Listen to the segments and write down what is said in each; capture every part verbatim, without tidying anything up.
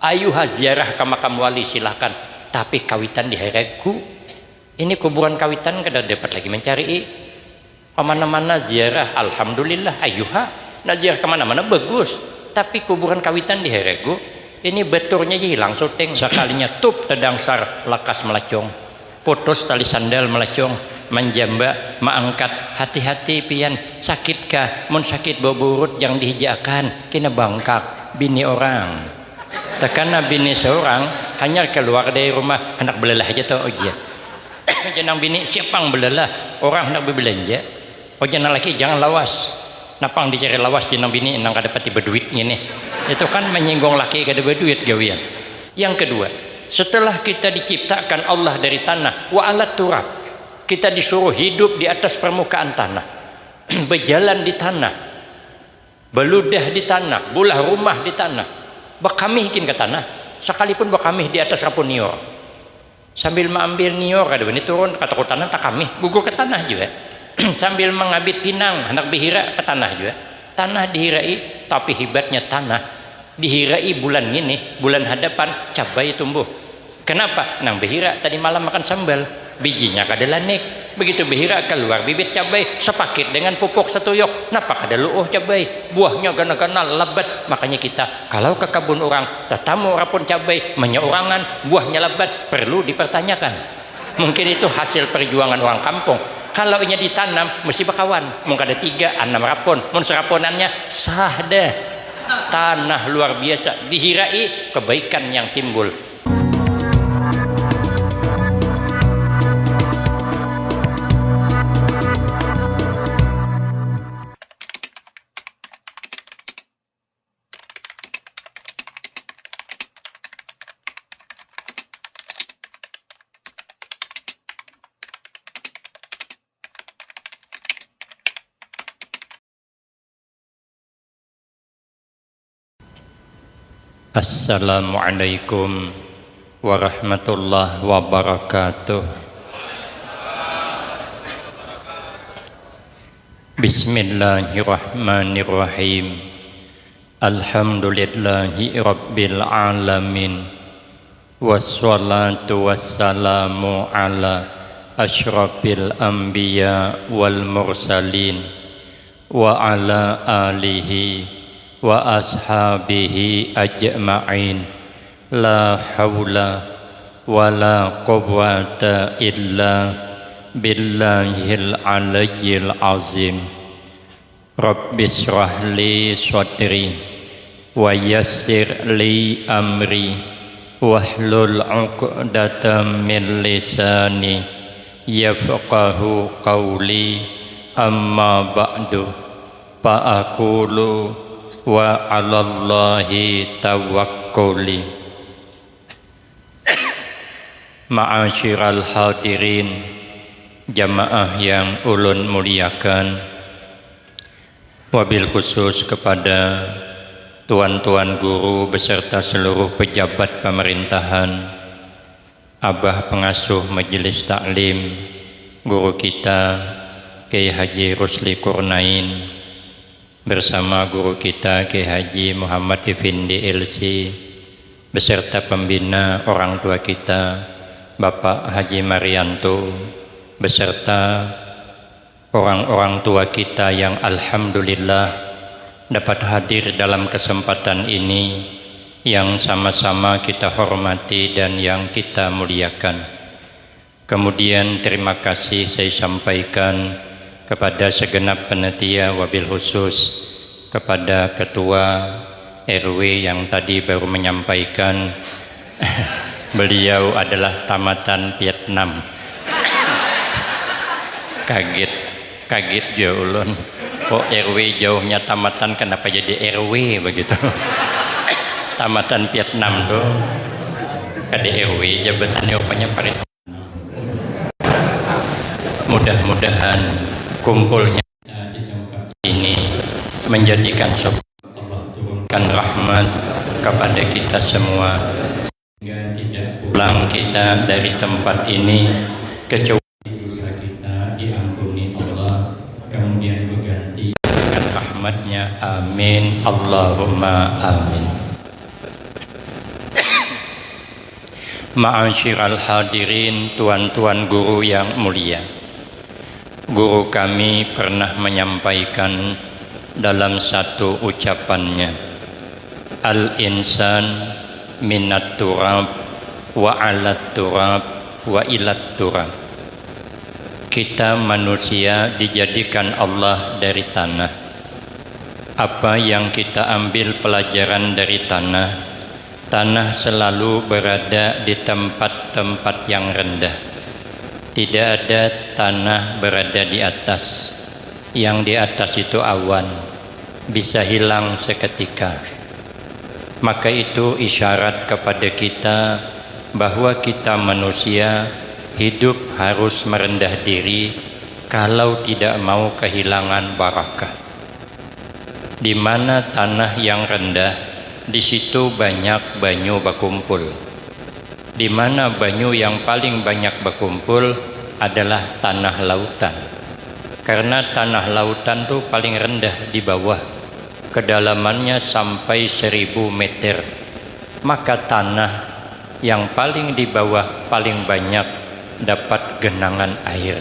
Ayuha ziarah ka makam wali, silahkan, tapi kawitan di Heregu. Ini kuburan kawitan kada dapat lagi mencari. Kemana-mana ziarah, alhamdulillah, ayuha. Nak ziarah kemana-mana bagus. Tapi kuburan kawitan di Heregu, ini beturnya hilang suting. Sekalinya tup tadangsar lakas melacung. Putus tali sandal melacung, manjamba, maangkat, hati-hati pian, sakit kah, mun sakit baburut jang dihijaakan, kina bangkak, bini orang. Tekana bini seorang, hanyar keluar dari rumah, handak belalah aja tu ujar. Janang bini, siapa yang belalah, orang handak berbelanja. Oh, jangan laki, jangan lawas. Napang dicari lawas jenang bini nang kada pati beduit ngini. Itu kan menyinggung laki kada beduit gawian. Yang kedua, setelah kita diciptakan Allah dari tanah, wa alat turab, kita disuruh hidup di atas permukaan tanah, berjalan di tanah, beludah di tanah, bulah rumah di tanah, bekamih kin ke tanah, sekalipun bekamih di atas rapun niur. Sambil maambil niur kada wani turun katakutan takamih gugur ke tanah jua. Sambil mangabit pinang handak behira ke tanah jua. Tanah dihirai, tapi hibatnya tanah dihirai bulan ngini, bulan hadapan cabai tumbuh. Kenapa? Nang behira tadi malam makan sambal, bijinya kada lanik. Begitu behira keluar bibit cabai sepakit dengan pupuk setuyuk. Napa kada luuh cabai? Buahnya gana-gana lebat. Makanya kita kalau ke kabun orang tatamu rapun cabai menyeurangan buahnya lebat perlu dipertanyakan. Mungkin itu hasil perjuangan orang kampung. Kalau inya ditanam mesti bakawan. Mun kada tiga, anam rapun. Mun serapunannya sah deh. Tanah luar biasa dihirai kebaikan yang timbul. Assalamualaikum warahmatullahi wabarakatuh. Bismillahirrahmanirrahim. Alhamdulillahi rabbil alamin. Wassalatu wassalamu ala asyrafil anbiya wal mursalin wa ala alihi wa ashabihi ajma'in. La haula wa la quwwata illa billahil aliyyil azim. Rabbi shrah li sadri wa yassir li amri wahlul uqdatam min lisani yafqahu qawli, amma ba'du, fa aqulu wa 'alallahi tawakkuli. Ma'asyiral hadirin, jamaah yang ulun muliakan, wabil khusus kepada tuan-tuan guru beserta seluruh pejabat pemerintahan, abah pengasuh majelis taklim, guru kita Kiai Haji Rusli Kurnain, bersama guru kita Kiai Haji Muhammad Effendi L C beserta pembina orang tua kita Bapak Haji Marianto beserta orang-orang tua kita yang alhamdulillah dapat hadir dalam kesempatan ini yang sama-sama kita hormati dan yang kita muliakan. Kemudian terima kasih saya sampaikan kepada segenap panitia, wabil khusus kepada ketua R W yang tadi baru menyampaikan beliau adalah tamatan Vietnam. Kaget, kaget jua ulun. Kok R W jauhnya tamatan, kenapa jadi R W begitu? Tamatan Vietnam tuh. Kada R W jabatannya, rupanya parit. Mudah-mudahan kumpulnya kita di tempat ini menjadikan sebab Allah turunkan rahmat kepada kita semua, sehingga tidak pulang kita dari tempat ini kecuali dosa kita diampuni Allah, kemudian berganti dengan rahmatnya. Amin, Allahumma amin. Ma'asyiral hadirin, tuan-tuan guru yang mulia. Guru kami pernah menyampaikan dalam satu ucapannya, "Al-insan minat turab wa alat turab wa ilat turab." Kita manusia dijadikan Allah dari tanah. Apa yang kita ambil pelajaran dari tanah? Tanah selalu berada di tempat-tempat yang rendah. Tidak ada tanah berada di atas. Yang di atas itu awan, bisa hilang seketika. Maka itu isyarat kepada kita bahwa kita manusia hidup harus merendah diri kalau tidak mau kehilangan barakah. Di mana tanah yang rendah, di situ banyak banyu bakumpul. Di mana banyu yang paling banyak bakumpul adalah tanah lautan. Karena tanah lautan tu paling rendah di bawah, kedalamannya sampai seribu meter. Maka tanah yang paling di bawah paling banyak dapat genangan air.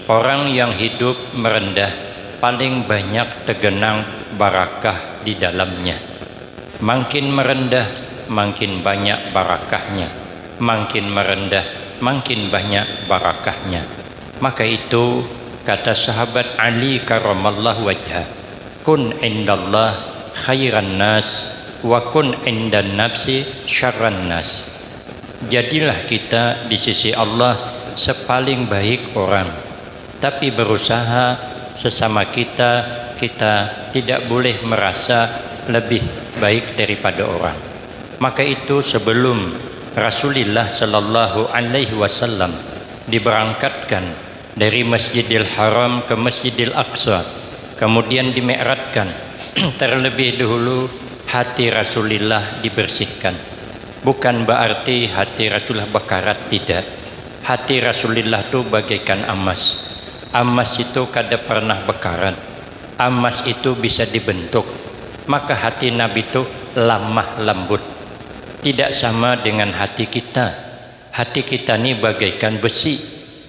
Orang yang hidup merendah paling banyak tergenang barakah di dalamnya. Makin merendah, makin banyak barakahnya. Makin merendah, makin banyak barakahnya. Maka itu kata sahabat Ali karamallahu wajhah, "Kun indallah khairan nas, wa kun indan nafsi syarran nas." Jadilah kita di sisi Allah sepaling baik orang, tapi berusaha sesama kita, kita tidak boleh merasa lebih baik daripada orang. Maka itu sebelum Rasulullah sallallahu alaihi wasallam diberangkatkan dari Masjidil Haram ke Masjidil Aqsa, kemudian dimi'rajkan, terlebih dahulu hati Rasulillah dibersihkan. Bukan berarti hati Rasulullah bekarat, tidak. Hati Rasulillah tu bagaikan amas. Amas itu kada pernah bekarat. Amas itu bisa dibentuk. Maka hati Nabi tu lamah lembut. Tidak sama dengan hati kita. Hati kita ni bagaikan besi.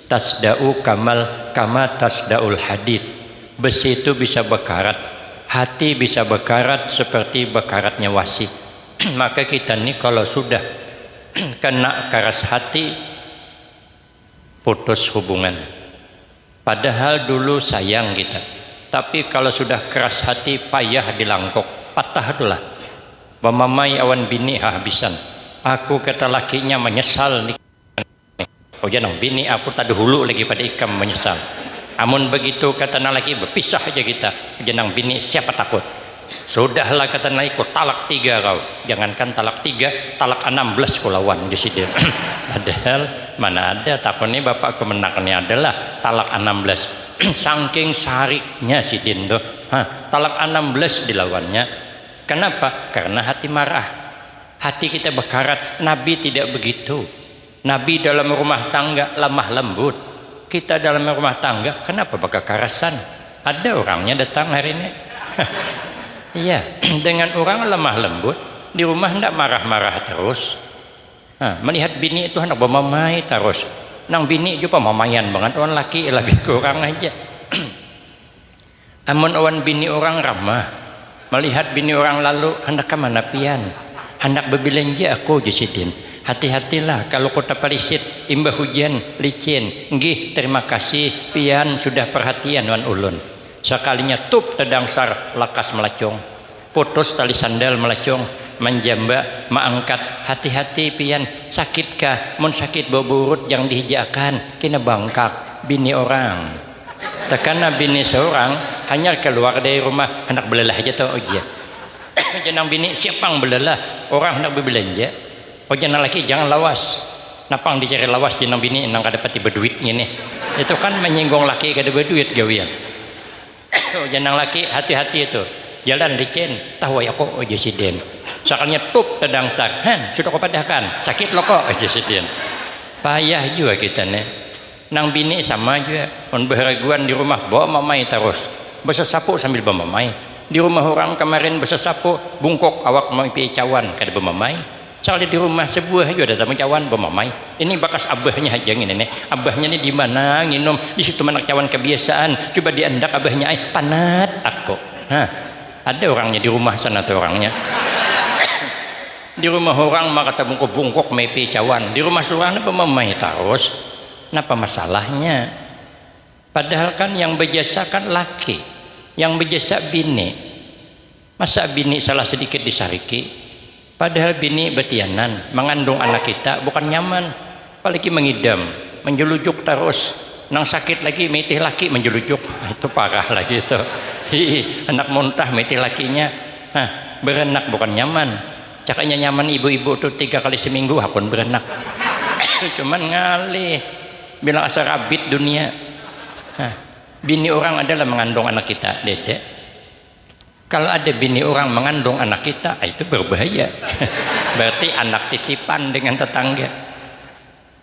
Tasda'u kamal kama tasda'ul hadid. Besi itu bisa bekarat. Hati bisa bekarat seperti bekaratnya wasi. Maka kita ni kalau sudah kena keras hati, putus hubungan. Padahal dulu sayang kita. Tapi kalau sudah keras hati, payah dilangkok. Patah tu lah. Bamamai awan bini hahabisan. Aku kata lakinya menyesal ni. Ujar nang bini, "Aku tadahulu lagi pada ikam menyesal. Amun begitu," kata nang laki, "bepisah aja kita." Ujar nang bini, "Siapa takut? Sudahlah," kata nang laki, "ku talak tiga kau. Jangankan talak tiga, talak anam belas ku lawan," ujar sidin. Padahal mana ada, takun ni bapak kemenak ni adalah talak anam belas. Sangking sariknya sidin tu, ha, talak anam belas dilawannya. Kenapa? Karena hati marah. Hati kita bekarat. Nabi tidak begitu. Nabi dalam rumah tangga lamah lembut. Kita dalam rumah tangga, kenapa bakakarasan? Ada orangnya datang hari ini. Iya, dengan orang lamah lembut, di rumah ndak marah-marah terus. Nah, melihat bini itu handak bamamai terus. Nang bini juga pamamaian bangat, orang laki lebih kurang aja. Amun awan bini orang ramah, melihat bini orang lalu, "Handak ke mana pian?" "Handak bebilanja aku," ujar sidin. "Hati-hatilah kalau ku tapalisit, imbah hujan, licin." "Nggih, terima kasih, pian sudah perhatian wan ulun." Sakalinya tup tadangsar, lakas melacung. Putus tali sandal melacung, manjamba, maangkat, "Hati-hati pian, sakit kah? Mun sakit bau burut jangan dihijakan, kena bangkak bini orang." Tekana bini seorang, hanyar keluar dari rumah, handak belelah aja tau ujar. Ujar nang bini, "Siapa yang belelah? Orang handak berbelanja." Ujar nang laki, "Jangan lawas." Napang dicari lawas di nang bini, nang kada pati berduit gini. Itu kan menyinggung laki kada berduit gawian. Ujar nang laki, "Hati-hati itu. Jalan licin, tahu ya kok," ujar sidin. Sakalinya tup tadangsar, "Han, sudah kau padahkan, sakit lo kok," ujar sidin. Payah jua kita nih. Nang bini sama jua, mun baharaguan di rumah, bawa mamai tarus. Basasapu sambil bamamai. Di rumah orang kamarin basasapu, bungkuk awak maipi'i cawan, kada bamamai. Sakali di rumah sebuah jua ada tamu cawan bamamai. Ini bakas abahnya haja ngini nih. Abahnya nih di mana nginum, di situ manak cawan kebiasaan. Coba diandak abahnya ai, panat aku. Hah. Ada orangnya di rumah sana tuh orangnya. Di rumah orang maka tabungkuk-bungkuk mepi cawan. Di rumah surang ni bamamai tarus. Napa masalahnya? Padahal kan yang bejasa kan laki, yang bejasa bini. Masa bini salah sedikit disariki? Padahal bini betianan, mengandung anak kita bukan nyaman, apalagi mengidam, menjelujuk terus. Nang sakit lagi mitih laki menjelujuk, itu parah lagi itu. Hihi, anak muntah mitih lakinya. Nah, beranak bukan nyaman. Cakanya nyaman ibu-ibu tuh tiga kali seminggu hakun beranak. Cuman ngalih, bilang asa rabit dunia. Nah, bini orang adalah mengandung anak kita, dede. Kalau ada bini orang mengandung anak kita, ah, itu berbahaya. Berarti anak titipan dengan tetangga.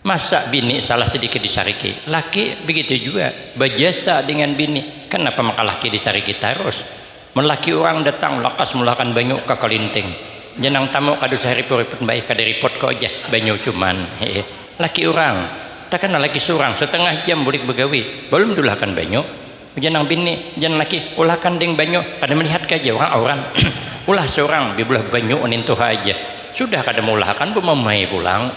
Masa bini salah sedikit disariki? Laki begitu juga, bejasa dengan bini. Kenapa maka laki disariki tarus? Mun laki orang datang, lakas mulakan banyu ka kalinting. Janang tamu kada usah riput-riput baik, kada riput ko aja, banyu cuman. Hehe. Laki orang, takana laki surang, setengah jam bulik begawi, balum diulahakan banyu. Ujar nang bini, ujar nang laki, ulahakan ding banyu, kada melihat ka aja urang auran. Ulah surang, bibulah banyu unin tuha aja. Sudah kada meulahakan, bemamai pulang.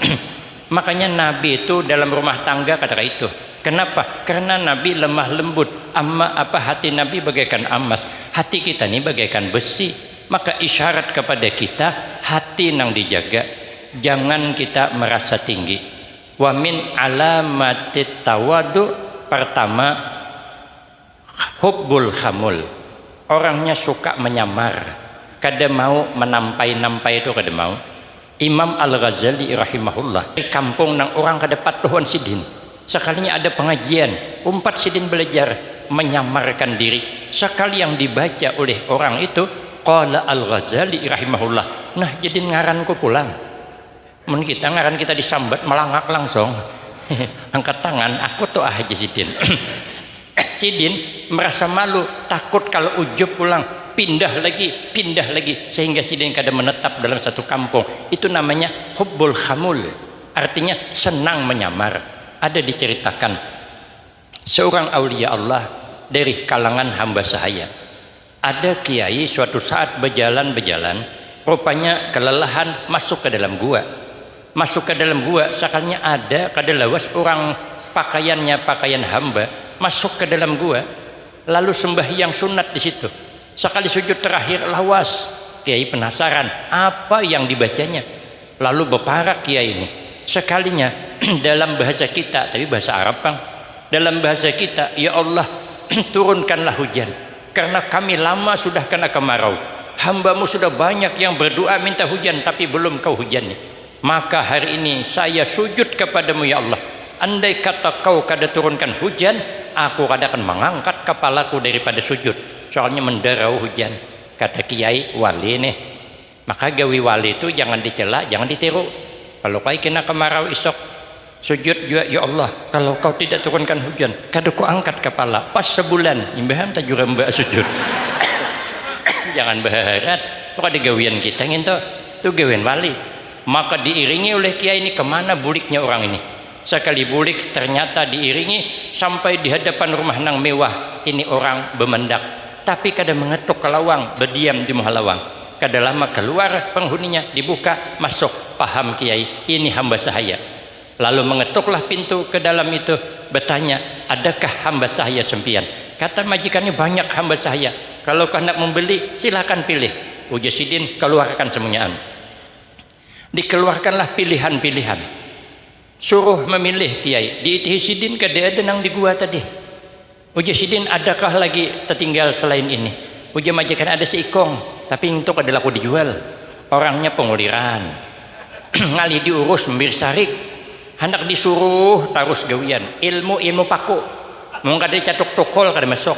Makanya Nabi itu dalam rumah tangga kada kaitu. Kenapa? Karena Nabi lemah lembut. Ama apa hati Nabi bagaikan amas. Hati kita ni bagaikan besi. Maka isyarat kepada kita hati nang dijaga. Jangan kita merasa tinggi. Wa min alamatit tawadu, pertama, hubbul khamul. Orangnya suka menyamar, kada mau menampai-nampai itu kada mau. Imam Al-Ghazali rahimahullah di kampung nang orang kada patuh wan sidin. Sekalinya ada pengajian, umpat sidin belajar menyamarkan diri. Sekali yang dibaca oleh orang itu, qala Al-Ghazali rahimahullah, nah jadi ngaranku pulang. Mun kita ngaran kita disambat malangak langsung. Angkat tangan, aku tuh ah aja sidin. Sidin merasa malu, takut kalau ujub pulang, pindah lagi, pindah lagi, sehingga sidin kada menetap dalam satu kampung. Itu namanya hubbul khamul, artinya senang menyamar. Ada diceritakan seorang aulia Allah dari kalangan hamba sahaya. Ada kiai suatu saat bejalan-bejalan, rupanya kelelahan masuk ke dalam gua. Masuk ke dalam gua, sakalinya ada kada lawas orang pakaiannya pakaian hamba masuk ke dalam gua, lalu sembahyang sunat di situ. Sakali sujud terakhir lawas, kiai penasaran apa yang dibacanya. Lalu beparak kiai ini. Sekalinya dalam bahasa kita, tapi bahasa Arab pang. Dalam bahasa kita, ya Allah, turunkanlah hujan. Karena kami lama sudah kena kemarau. Hambamu sudah banyak yang berdoa minta hujan, tapi belum kau hujani. Maka hari ini saya sujud kepadamu ya Allah. Andai kata kau kada turunkan hujan, aku kada akan mengangkat kepalaku daripada sujud. Soalnya mendarau hujan. Kata kiai wali nih. Maka gawi wali tu jangan dicela, jangan ditiru. Kalau kai kena kemarau isok, sujud jua, ya Allah, kalau kau tidak turunkan hujan, kada ku angkat kepala. Pas sebulan, imbaham tajuramba sujud. Jangan berharap, tu kada gawian kita nginto, tu gawian wali. Maka diiringi oleh kiai ini, kemana buliknya orang ini? Sakali bulik, ternyata diiringi sampai di hadapan rumah nang mewah. Ini orang bemendak, tapi kada mengetuk ke lawang, berdiam di muha lawang. Kada lama keluar penghuninya, dibuka, masuk, paham kiai, ini hamba sahaya. Lalu mengetuklah pintu ke dalam itu, bertanya, adakah hamba sahaya sempian? Kata majikannya, banyak hamba sahaya. Kalau kehendak membeli, silakan pilih. Ujar sidin, keluarkan semuanya. Dikeluarkanlah pilihan-pilihan. Suruh memilih kiai, diitihi sidin kada ada nang di gua tadi. Ujar sidin, adakah lagi tertinggal selain ini? Ujar majikan, ada seikong, tapi itu kada laku dijual. Orangnya penguliran. Ngalih diurus, memberi sarik. Hendak disuruh tarus gawian. Ilmu, ilmu paku. Mun kada dicatuk tukul kada masuk.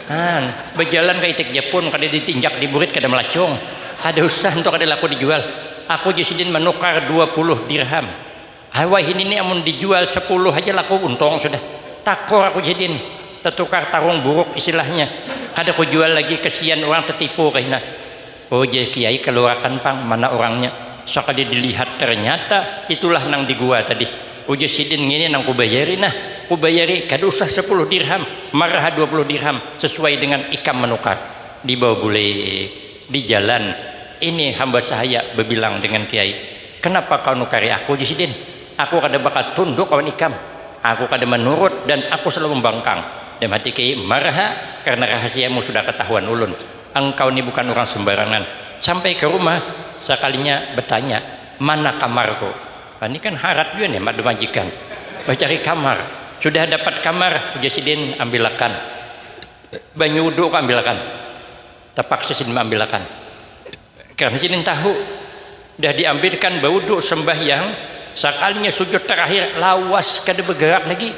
Han, berjalan ke itik Jepun, kada ditinjak di burit kada melacung. Kada usah, itu kada laku dijual. Aku, ujar sidin, menukar dua puluh dirham. Hai wahini ni amun dijual sepuluh haja laku untung sudah. Takur aku, ujar sidin, tetukar tarung buruk istilahnya. Kada kujual lagi, kesian orang tetipu kahina. Oh, ujar kiai, keluarakan pang mana orangnya. Sakali dilihat, ternyata itulah nang di gua tadi. Ujar sidin, ngini nang kubayari nah, kubayari, kada usah sepuluh dirham, maraha dua puluh dirham, sesuai dengan ikam menukar. Dibawa bulik di jalan, ini hamba sahaya bebilang dengan kiai, kenapa kau nukari aku, ujar sidin. Aku kada bakal tunduk lawan ikam. Aku kada menurut dan aku selalu membangkang. Dalam hati kiai, maraha, karena rahasiamu sudah ketahuan ulun. Engkau ni bukan orang sembarangan. Sampai ke rumah, sekalinya bertanya, mana kamarku? Nah, ini kan harat juga nih, madu majikan. Mencari kamar. Sudah dapat kamar, ujar sidin, ambilakan. Banyu wudhu kau ambilakan. Terpaksa sidin ambilakan. Karena sidin tahu, dah diambilkan bawudhu sembahyang, sekalinya sujud terakhir, lawas, kada bergerak lagi.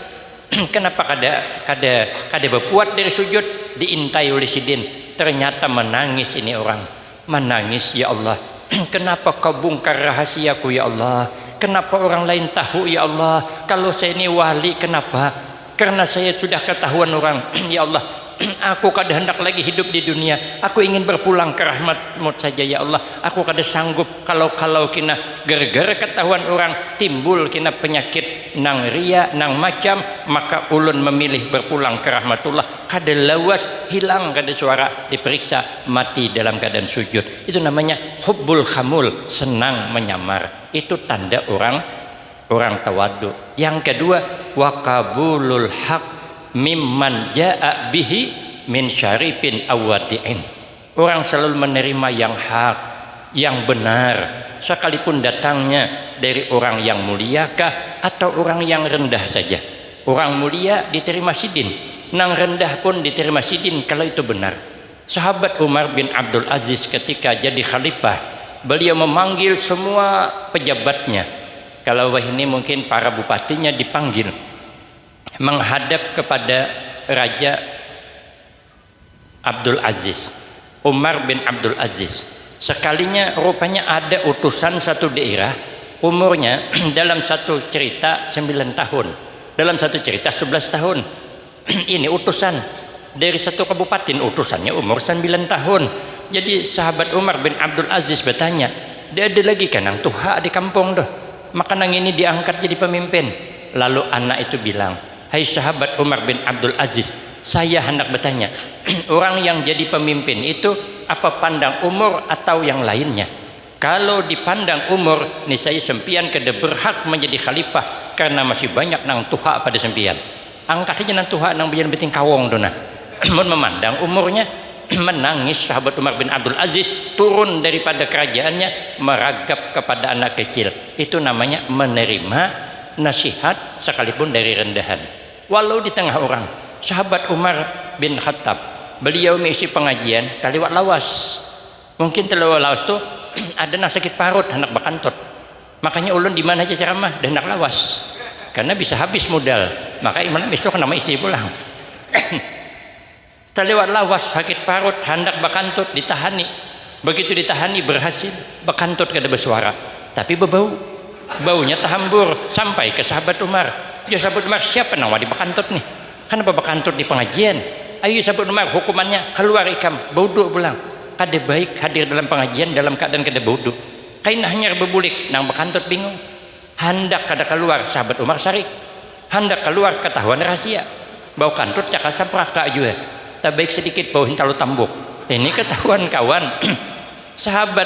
Kenapa kada, kada, kada berpuat dari sujud? Diintai oleh sidin. Ternyata menangis ini orang. Menangis, ya Allah, kenapa kau bungkar rahasiaku, ya Allah? Kenapa orang lain tahu, ya Allah? Kalau saya ini wali, kenapa? Karena saya sudah ketahuan orang, ya Allah, aku kada hendak lagi hidup di dunia. Aku ingin berpulang ke rahmatmu saja, ya Allah. Aku kada sanggup kalau-kalau kena gara-gara ketahuan orang timbul kena penyakit nang ria, nang macam, maka ulun memilih berpulang ke rahmatullah. Kada lawas, hilang kada suara, diperiksa, mati dalam keadaan sujud. Itu namanya hubbul khamul, senang menyamar. Itu tanda orang, orang tawadu. Yang kedua, wakabulul haq mimman jaa bihi min syarifin awadi'in. Orang selalu menerima yang hak, yang benar, sekalipun datangnya dari orang yang muliakah atau orang yang rendah saja. Orang mulia diterima sidin, nang rendah pun diterima sidin kalau itu benar. Sahabat Umar bin Abdul Aziz ketika jadi khalifah, beliau memanggil semua pejabatnya. Kalau wahini mungkin para bupatinya dipanggil menghadap kepada Raja Abdul Aziz, Umar bin Abdul Aziz. Sekalinya rupanya ada utusan satu daerah, umurnya dalam satu cerita sembilan tahun, dalam satu cerita sebelas tahun. Ini utusan dari satu kabupaten, utusannya umur sembilan tahun. Jadi sahabat Umar bin Abdul Aziz bertanya, "Dia ada lagi kan nang tuha di kampung tuh? Maka nang ini diangkat jadi pemimpin." Lalu anak itu bilang, "Hai sahabat Umar bin Abdul Aziz, saya hendak bertanya, orang yang jadi pemimpin itu apa pandang umur atau yang lainnya? Kalau dipandang umur, niscaya sempian kada berhak menjadi khalifah karena masih banyak nang tuha pada sempian. Angkat saja nang tuha nang bajalan betingkawong tu nah." Mun memandang umurnya, menangis sahabat Umar bin Abdul Aziz, turun daripada kerajaannya, meragap kepada anak kecil. Itu namanya menerima nasihat sekalipun dari rendahan. Walau di tengah orang, sahabat Umar bin Khattab, beliau mengisi pengajian taliwat lawas. Mungkin taliwat lawas tu ada nang sakit parut, hendak bakantut. Makanya ulun di mana aja ceramah, dah hendak lawas. Karena bisa habis modal, maka imalam esok nama isi pulang. Taliwat lawas, sakit parut, handak bakantut, ditahani. Begitu ditahani, berhasil. Bakantut kada bersuara, tapi bebau. Baunya tahambur sampai ke sahabat Umar. Ya sahabat Umar, siapa nang wani bakantut nih? Kenapa bakantut di pengajian? Ayo sahabat Umar, hukumannya keluar ikam, baudu pulang. Kada baik hadir dalam pengajian dalam keadaan kada baudu. Kaina hanyar bebulik, nang bakantut bingung. Handak kada kaluar, sahabat Umar sarik. Handak kaluar, katahuan rahasia. Bau kantut cakal sampraka jua. Tabaik sadikit bau hintalu tambuk. Ini katahuan kawan. Sahabat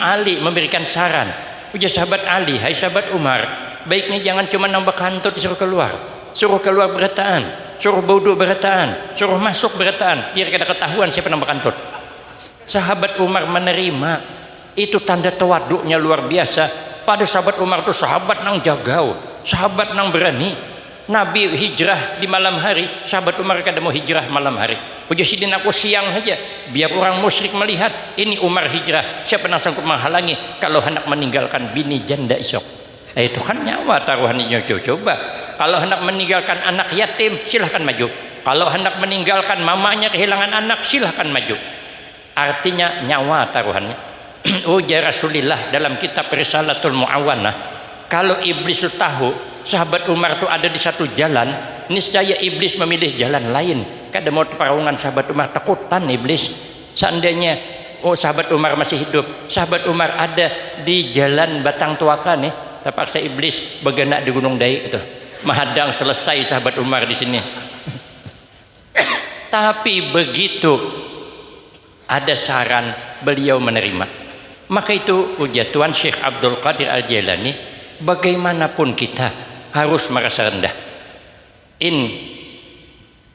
Ali memberikan saran. Ujar sahabat Ali, "Hai sahabat Umar, baiknya jangan cuma nang bakantut disuruh kaluar. Suruh kaluar berataan, suruh baudu berataan, suruh masuk berataan, biar kada katahuan siapa nang bakantut." Sahabat Umar menerima. Itu tanda tawaduknya luar biasa. Pada sahabat Umar tu sahabat nang jagau, sahabat nang berani. Nabi hijrah di malam hari, sahabat Umar kada mau hijrah malam hari. Ujar sidin, "Aku siang saja, biar orang musyrik melihat, ini Umar hijrah, siapa nang sanggup menghalangi kalau hendak meninggalkan bini janda isuk?" Eh, itu kan nyawa taruhan ini, coba. Kalau hendak meninggalkan anak yatim, silahkan maju. Kalau hendak meninggalkan mamanya kehilangan anak, silahkan maju. Artinya nyawa taruhannya. Ujar Rasulillah dalam kitab Risalatul Muawanah, kalau iblis tu tahu sahabat Umar tu ada di satu jalan, niscaya iblis memilih jalan lain. Kada mau taparungan sahabat Umar, takutan iblis. Seandainya Oh, sahabat Umar masih hidup. Sahabat Umar ada di Jalan Batang Tuaka nih. Terpaksa iblis begana di Gunung Dai itu. Mahadang selesai sahabat Umar di sini. Tapi begitu ada saran, beliau menerima. Maka itu ujar Tuan Syekh Abdul Qadir Al-Jailani, bagaimanapun kita harus merasa rendah. In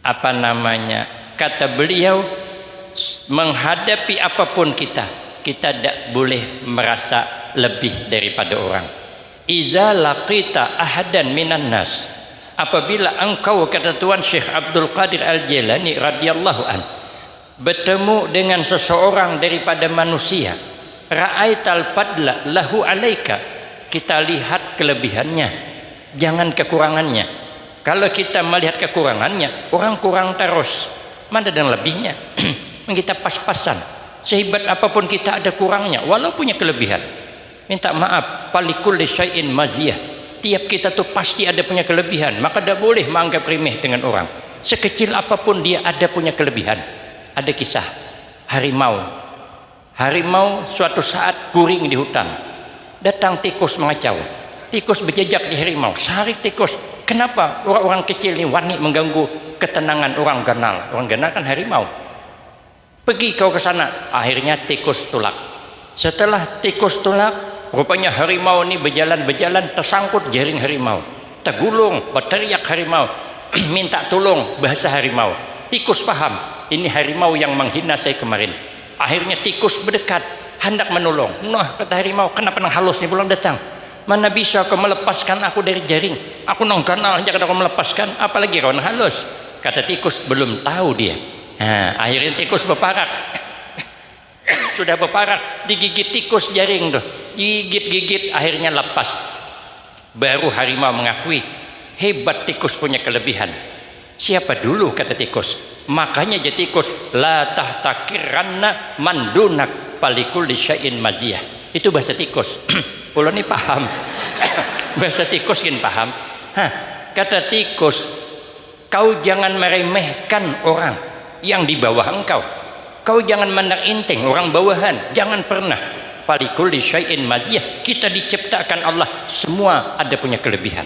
apa namanya, kata beliau, menghadapi apapun kita, kita tidak boleh merasa lebih daripada orang. Iza laqita ahadan minan nas, apabila engkau, kata Tuan Syekh Abdul Qadir Al-Jailani radhiyallahu an, bertemu dengan seseorang daripada manusia, ra'aital fadla lahu alaika, kita lihat kelebihannya, jangan kekurangannya. Kalau kita melihat kekurangannya, orang kurang terus. Mana ada yang lebihnya? Kita pas-pasan. Sehebat apapun kita ada kurangnya, walau punya kelebihan. Minta maaf, falikulli syai'in maziyah. Tiap kita tuh pasti ada punya kelebihan, maka tidak boleh menganggap remeh dengan orang. Sekecil apapun dia ada punya kelebihan. Ada kisah harimau. Harimau suatu saat guring di hutan. Datang tikus mengacau. Tikus berjejak di harimau. Sarik tikus. Kenapa orang-orang kecil ini wani mengganggu ketenangan orang ganal? Orang ganal kan harimau. Pergi kau ke sana. Akhirnya tikus tulak. Setelah tikus tulak, rupanya harimau ini berjalan-berjalan, tersangkut jaring harimau. Tergulung, berteriak harimau. Minta tolong, bahasa harimau. Tikus paham, ini harimau yang menghina saya kemarin. Akhirnya tikus berdekat, hendak menolong. Nah, kata harimau, kenapa nang halus ni pulang datang? Mana bisa kau melepaskan aku dari jaring? Aku nang ganal aja kada kau melepaskan, apalagi kau nang halus. Kata tikus, belum tahu dia. Nah, akhirnya tikus berparak. Sudah berparak, digigit tikus jaring tuh. Gigit-gigit, akhirnya lepas. Baru harimau mengakui, hebat tikus punya kelebihan. Siapa dulu, kata tikus. Makanya aja tikus, la tahtakiranna mandunak, palikul di syai'in maziyah. Itu bahasa tikus. Ulun ni paham. Bahasa tikus gin paham. Hah, kata tikus, kau jangan meremehkan orang yang di bawah engkau. Kau jangan mandang enteng orang bawahan, jangan pernah. Palikul di syai'in maziyah, kita diciptakan Allah, semua ada punya kelebihan.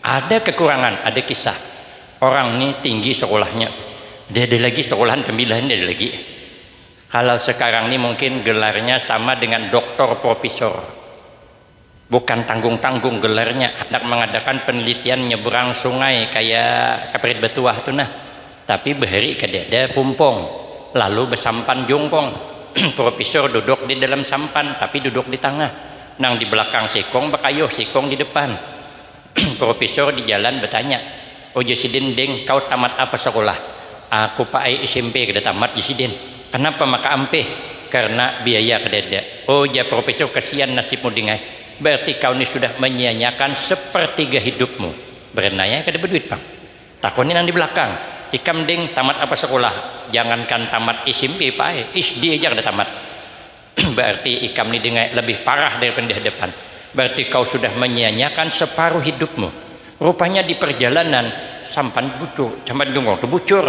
Ada kekurangan, ada kisah. Orang ni tinggi sekolahnya, dia ada lagi sekolahan kembilahan, dia ada lagi. Kalau sekarang ni mungkin gelarnya sama dengan doktor profesor. Bukan tanggung-tanggung gelarnya, hendak mengadakan penelitian nyeberang sungai kayak kapirit batuah tu nah. Tapi bahari kada ada pumpong, lalu besampan jungkong. Profesor duduk di dalam sampan, tapi duduk di tangah. Nang di belakang sikung bakayuh, sikung di depan. Profesor di jalan bertanya, ujar sidin, ding, kau tamat apa sekolah? Aku, Pak ai, S M P kada tamat, ujar sidin. Kenapa maka ampih? Karena biaya kadada. Oh, jar profesor, kasihan nasibmu, ding ai. Berarti kau ni sudah menyia-nyiakan sepertiga hidupmu. Berenaya kada berduit pang. Takuni nang di belakang. Ikam, ding, tamat apa sekolah? Jangankan tamat S M P, Pak ai, S D aja kada tamat. Berarti ikam ni, ding ai, lebih parah daripada di hadapan. Berarti kau sudah menyia-nyiakan separuh hidupmu. Rupanya di perjalanan sampan bucur, sampan jungkong tu bucur.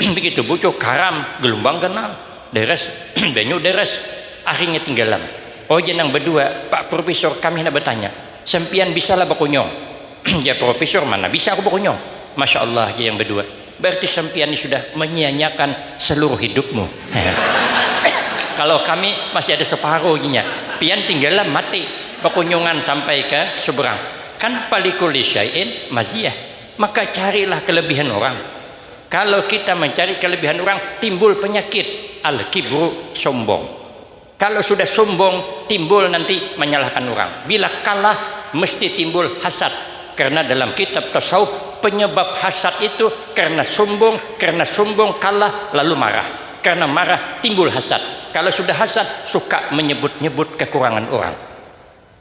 Begitu bucur, karam, gelumbang ganal, deres, banyu deres, akhirnya tinggalam. Oh, jar nang bedua, Pak Profesor, kami nak bertanya, sampian bisa lah bakunyung? Jar profesor, mana bisa aku bakunyung. Masya Allah, jar yang bedua, berarti sampian ni sudah menyia-nyiakan seluruh hidupmu. Kalau kami masih ada separuh, jarnya. Pian tinggalam mati, bakunyungan sampai ke seberang. Kan palikuli syai'in maziyah. Maka carilah kelebihan orang. Kalau kita mencari kelebihan orang, timbul penyakit al-kibru, sombong. Kalau sudah sombong, timbul nanti menyalahkan orang. Bila kalah, mesti timbul hasad. Karena dalam kitab tasawuf, penyebab hasad itu karena sombong, karena sombong kalah, lalu marah. Karena marah, timbul hasad. Kalau sudah hasad, suka menyebut-nyebut kekurangan orang.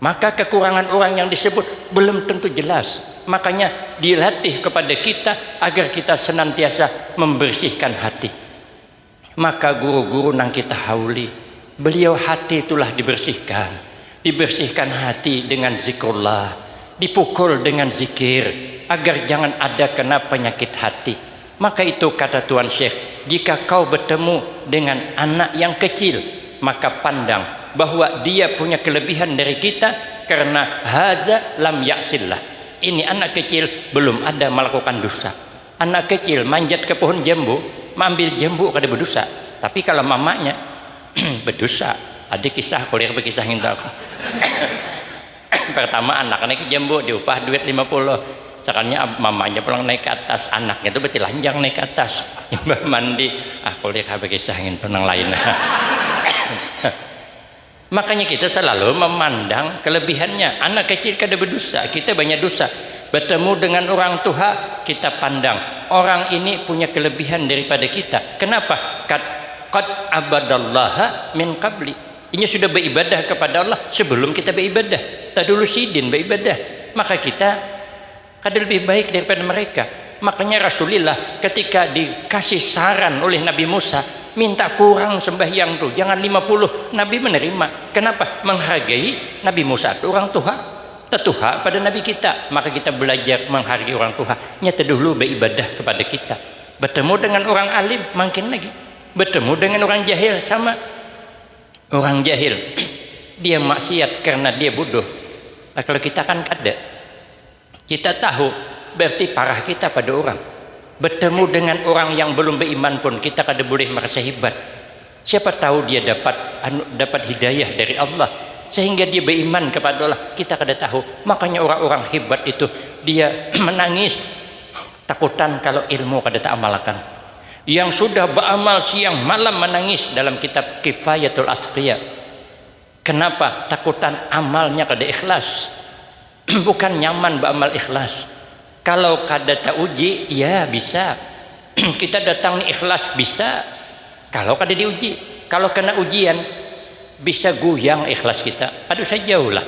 Maka kekurangan orang yang disebut belum tentu jelas. Makanya dilatih kepada kita agar kita senantiasa membersihkan hati. Maka guru-guru nang kita hauli, beliau hati itulah dibersihkan. Dibersihkan hati dengan zikrullah, dipukul dengan zikir, agar jangan ada kena penyakit hati. Maka itu kata Tuan Syekh, jika kau bertemu dengan anak yang kecil, Maka pandang bahwa dia punya kelebihan dari kita karena haza lam yaksillah. Ini anak kecil belum ada melakukan dosa. Anak kecil manjat ke pohon jambu, maambil jambu kada berdosa. Tapi kalau mamanya berdosa. Ada kisah, kuliah berkisah ngintu aku. Pertama anak naik jambu diupah duit lima puluh. Sakalinya mamanya pulang naik ke atas, anaknya tuh betilanjang naik ke atas. Imbah mandi, ah kuliah berkisah ngintu nang lain. Makanya kita selalu memandang kelebihannya. Anak kecil kada berdosa, kita banyak dosa. Bertemu dengan orang tuha, kita pandang orang ini punya kelebihan daripada kita. Kenapa? Qad qad abadallaha min qabli. Inya sudah beribadah kepada Allah sebelum kita beribadah. Tadulu sidin beribadah. Maka kita kada lebih baik daripada mereka. Makanya Rasulullah ketika dikasih saran oleh Nabi Musa, minta kurang sembahyang tu, jangan lima puluh. Nabi menerima. Kenapa? Menghargai Nabi Musa tu orang tuha. Tetuha pada Nabi kita, maka kita belajar menghargai orang tuha. Nyata dulu beribadah kepada kita. Bertemu dengan orang alim, makin lagi. Bertemu dengan orang jahil, sama. Orang jahil, dia maksiat karena dia bodoh. Nah, kalau kita kan kada. Kita tahu, berarti parah kita pada orang. Bertemu dengan orang yang belum beriman pun kita kada boleh merasa hebat. Siapa tahu dia dapat anu, dapat hidayah dari Allah sehingga dia beriman kepada Allah. Kita kada tahu. Makanya orang-orang hebat itu dia menangis takutan kalau ilmu kada taamalakan. Yang sudah beramal siang malam menangis dalam kitab Kifayatul Atqiya. Kenapa? Takutan amalnya kada ikhlas. Bukan nyaman beramal ikhlas. Kalau kada tauji, ya bisa. Kita datang ni ikhlas, bisa. Kalau kada diuji, kalau kena ujian, bisa guyang ikhlas kita. Aduh, saya jauh lah.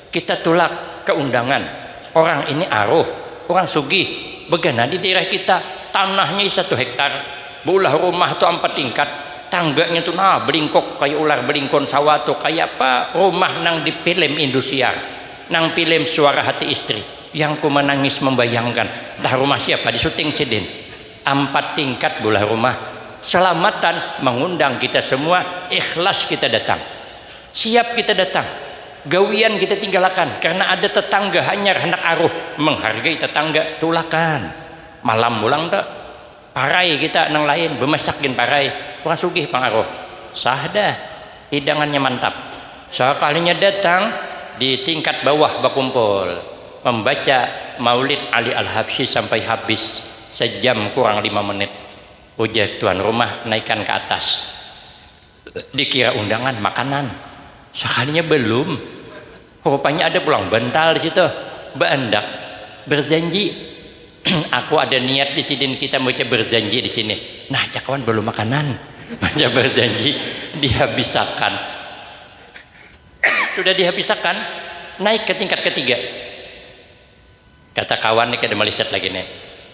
Kita tulak ke undangan. Orang ini aruh, orang sugih, begana di daerah kita, tanahnya satu hektar, beulah rumah tu ampat tingkat, tangganya tu nah belingkok kaya ular belingkon sawah tu, kaya apa rumah nang di film Indosiar, nang film Suara Hati Istri, yang ku menangis membayangkan, entah rumah siapa di syuting sidin, ampat tingkat beulah rumah, selamatan mengundang kita semua, ikhlas kita datang. Siap kita datang. Gawian kita tinggalakan karena ada tetangga hanyar handak aruh, menghargai tetangga, tulakan. Malam pulang tu, parai kita nang lain bemasak gin parai, urang sugih pang aruh. Sah dah, hidangannya mantap. Sakalinya datang, di tingkat bawah bakumpul, membaca Maulid Ali Al-Habsyi sampai habis, sejam kurang lima menit. Ujar tuan rumah naikan ke atas. Dikira undangan makanan. Sakalinya belum. Rupanya ada pulang bantal di situ. Baandak. Berjanji. Aku ada niat di sidin kita baca berjanji di sini. Nah, cakawan belum makanan. Baca berjanji. Dihabisakan. Sudah dihabisakan, naik ke tingkat ketiga. Kata kawan ni kada maliset lagi nih.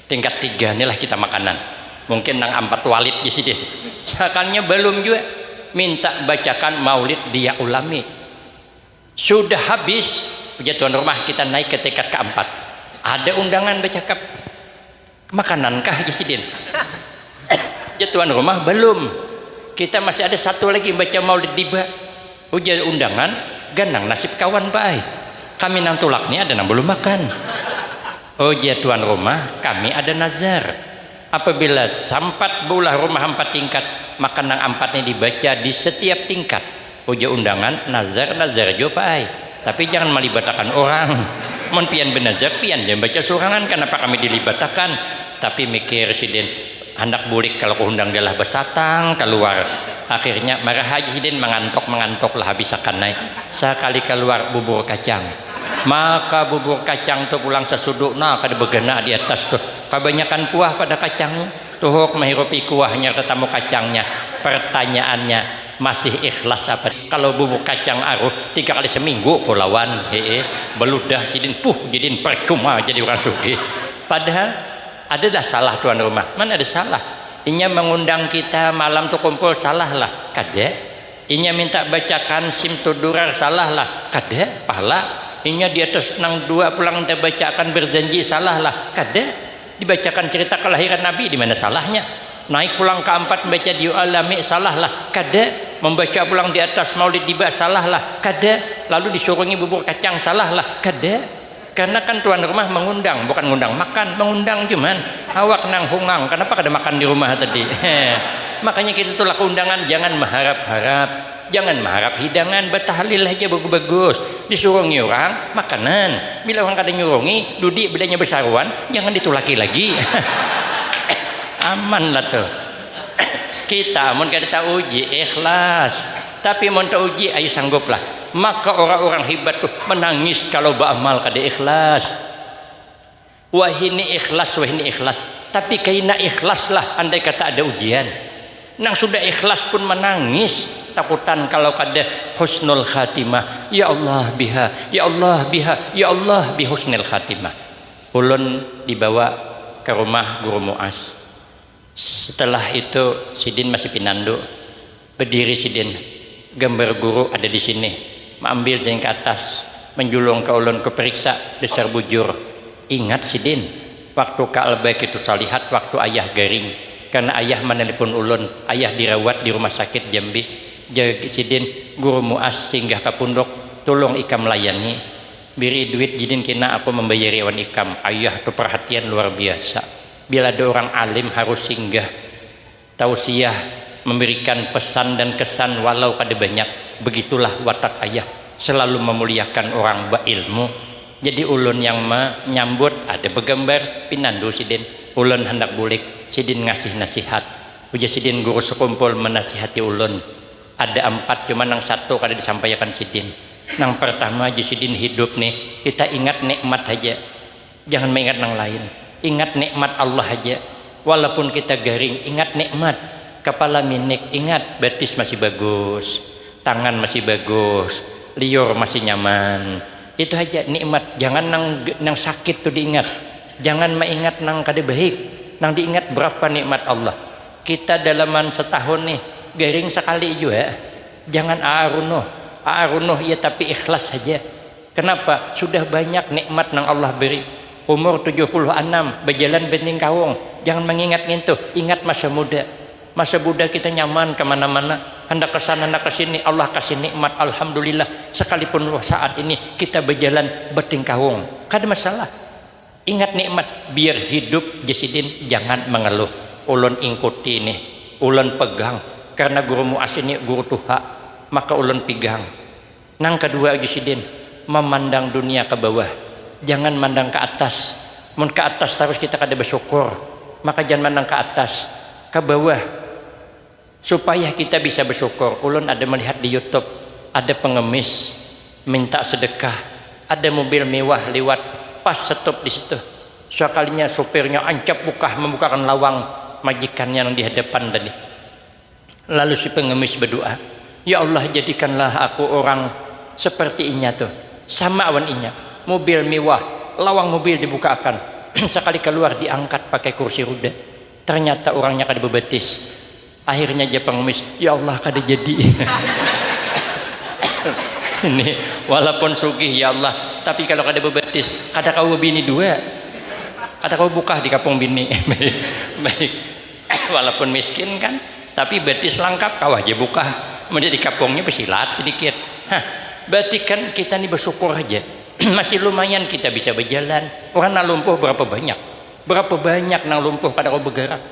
Tingkat tiga ni lah kita makanan. Mungkin nang ampat walit di sini. Sakalinya belum juga. Minta bacakan maulid dia ulami. Sudah habis, ujar tuan rumah kita naik ke tingkat keempat. Ada undangan bercakap. Makanan kah, ujar sidin. Ujar tuan rumah, belum. Kita masih ada satu lagi baca maulid diba. Ujar undangan, ganang nasib kawan baai. Kami nang tulak ni ada nang belum makan. Ujar tuan rumah, kami ada nazar. Apabila sampat beulah rumah ampat tingkat, maka nang ampat ni dibaca di setiap tingkat. Ujar undangan, nazar, nazar jua paai. Tapi jangan malibatakan orang. Mun pian benazar, pian ja baca surangan, kanapa kami dilibatakan? Tapi mikir sidin, handak bulik kalau kuhundang galah basatang kaluar. Akhirnya marah haja sidin, mangantok-mangantok lah habisakan ai. Sakali kaluar bubur kacang. Maka bubur kacang tu pulang sasudu, nah kada bagana di atas tu. Kabanyakan kuah pada kacangnya. Tuhuk mahirupi kuahnya tatamu kacangnya. Pertanyaannya, masih ikhlas apa? Kalau bubur kacang aruh tiga kali seminggu ku lawan, hee, beludah sidin, puh, jadin percuma jadi orang sugih. Padahal ada dah salah tuan rumah. Mana ada salah? Inya mengundang kita malam tu kumpul, salah lah? Kada. Inya minta bacakan Simtud Durar, salah lah? Kada. Pahala. Inya di atas nang dua pulang minta bacakan berjanji, salah lah? Kada. Dibacakan cerita kelahiran Nabi, di mana salahnya? Naik pulang keempat baca Diu Alami, salah lah? Kada. Membaca pulang di atas maulid diba salah lah, kada. Lalu disurungi bubur kacang salah lah, kada. Karena kan tuan rumah mengundang, bukan ngundang makan, mengundang cuman. Awak nang hungang, kenapa kada makan di rumah tadi? Makanya kita tulak undangan, jangan mengharap-harap. Jangan mengharap hidangan, bertahlil aja bagus-bagus. Disurungi orang, makanan. Bila orang kada nyurungi, dudi bedanya besaruan, jangan ditulaki lagi. Aman lah tuh. Kita mun kada tahu uji ikhlas. Tapi mun tahu uji, ayo sanggup lah. Maka orang-orang hebat tuh menangis kalau beramal kada ikhlas. Wahini ikhlas, wahini ikhlas. Tapi kaina ikhlas lah andai kata ada ujian. Nang sudah ikhlas pun menangis. Takutan kalau kada husnul khatimah. Ya Allah biha, ya Allah biha, ya Allah bi husnil khatimah. Ulun dibawa ke rumah guru Muas. Setelah itu sidin masih pinandu. Berdiri sidin, gambar guru ada di sini. Maambil sidin ke atas, menjulung ke ulun, kuperiksa dasar bujur. Ingat sidin, waktu ka albaik itu salihat, waktu ayah garing. Karena ayah menelpon ulun, ayah dirawat di rumah sakit Jambi. Jadi sidin, guru Muas singgah ke pondok, tolong ikam layani. Beri duit jidin kina aku membayari awan ikam. Ayah tu perhatian luar biasa. Bila ada orang alim harus singgah. Tausiah memberikan pesan dan kesan walau kada banyak. Begitulah watak ayah, selalu memuliakan orang beilmu. Jadi ulun yang menyambut ada begambar pinandu sidin. Ulun hendak bulik, sidin ngasih nasihat. Ujar sidin guru sekumpul menasihati ulun. Ada empat, cuma nang satu kada disampaikan sidin. Nang pertama, ujar sidin, hidup nih kita ingat nikmat aja. Jangan mengingat nang lain. Ingat nikmat Allah aja. Walaupun kita garing, ingat nikmat. Kepala minik, ingat batis masih bagus, tangan masih bagus, liur masih nyaman. Itu aja nikmat. Jangan nang nang sakit tu diingat. Jangan mengingat nang kada baik. Nang diingat berapa nikmat Allah. Kita dalaman setahun nih garing sekali jua. Jangan aarunuh. Aarunuh iya tapi ikhlas saja. Kenapa? Sudah banyak nikmat nang Allah beri. Umur tujuh puluh anam, berjalan benting kawung. Jangan mengingat ngintu, ingat masa muda. Masa muda kita nyaman kemana-mana. Hendak ke sana, hendak ke sini, Allah kasih nikmat. Alhamdulillah, sekalipun saat ini kita berjalan beting kawung. Kada masalah. Ingat nikmat, biar hidup jasidin, jangan mengeluh. Ulun ingkuti nih, ulun pegang. Karena guru Muas ini guru tuha, maka ulun pigang. Nang kedua uji sidin, memandang dunia ke bawah. Jangan mandang ke atas. Mun ke atas terus kita kada bersyukur. Maka jangan mandang ke atas, ke bawah. Supaya kita bisa bersyukur. Ulun ada melihat di YouTube, ada pengemis minta sedekah, ada mobil mewah lewat, pas stop di situ. Sekalinya supirnya ancap bukah membukakan lawang majikannya yang di hadapan tadi. Lalu si pengemis berdoa, "Ya Allah, jadikanlah aku orang seperti inya tuh, sama awan inya, mobil mewah, lawang mobil dibukakan, sekali keluar diangkat pakai kursi roda. Ternyata orangnya kada bebetis." Akhirnya dia pengemis, "Ya Allah, kada jadi." Ini walaupun sugih, ya Allah, tapi kalau kada bebetis, kada kau bini dua, kada kau bukah di kapung bini. Baik, baik. Walaupun miskin kan, tapi betis lengkap, kawa aja bukah. Mun di kapungnya besilat sedikit. Hah, berarti kan kita ni bersyukur aja. Masih lumayan kita bisa berjalan. Orang nang lumpuh berapa banyak? Berapa banyak nang lumpuh kada kawa bergerak?